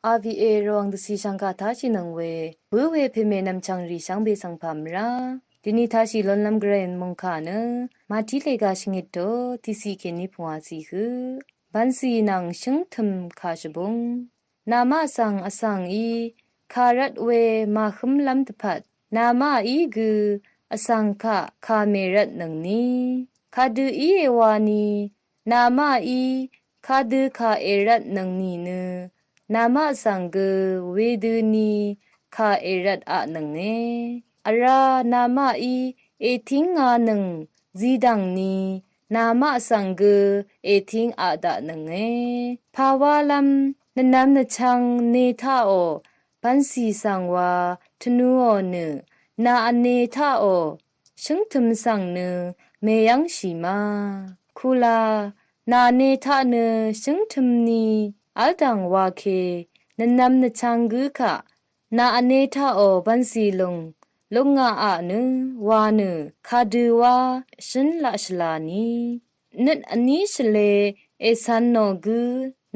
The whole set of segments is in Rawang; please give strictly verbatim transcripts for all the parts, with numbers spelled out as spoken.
R V A Rvwàng dvcì shv̀ngkà táshìnøng we bǿ we pèmè nv̀mchv̀ngrì shvngbe svng pà mvrá dvni táshì lónlv́m gvray mòngkà nø màtí lèga shvngit tò tiqciq kèní pvngwà ciq høq bv̀ncì nvng shǿngtø̄m kà shvbúng. Namaq svng vsvng í kà rvt we màhǿmlv́m dvpvt namaq í gø vsvng kaq kà mèrvtnøngni, kadø íe wani namaqí kadø kà èrvtnøng nìnø namaq svng gø wedøni kà èrvtaqnønge. Vrá namaqí ètínganøng zidv̀ngni namaq svng gø ètíng aqdaqnønge. Pàwálv́m nvnvm nvchvng ne taqò bv̀ncì svng wa tvnuò nø nà vne taqò shǿngtø̄m svng nø mèyv́ngshì ma. Kula nà ne taq nø shǿngtø̄mni v́ldv̀ng wake nvnvm nvchvng gǿ kaq nà vne taqò bv̀ncì lùng lukngaqaq nø wa nø kadø wá shǿn laq shvlani nøt vní shvle ècv̄n nò gǿ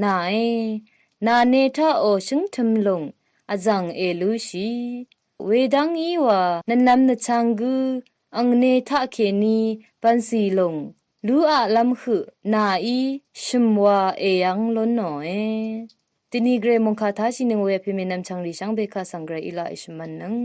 nàe. Nà ne taqò shǿngtø̄m lùng vzv̀ng èlúshì wedv́ng í wa nvnvm nvchvng gǿ ang ne taqkèní bv̀ncì lùng lúaqlv́m høq nàí shø̀m wa èyv́ng lún nòe. Dvni gvray mòngkà táshìnøng we pèmè nv̀mchv̀ngrì shvngbe kaq svng gvray í laq èshø̀mvtnøng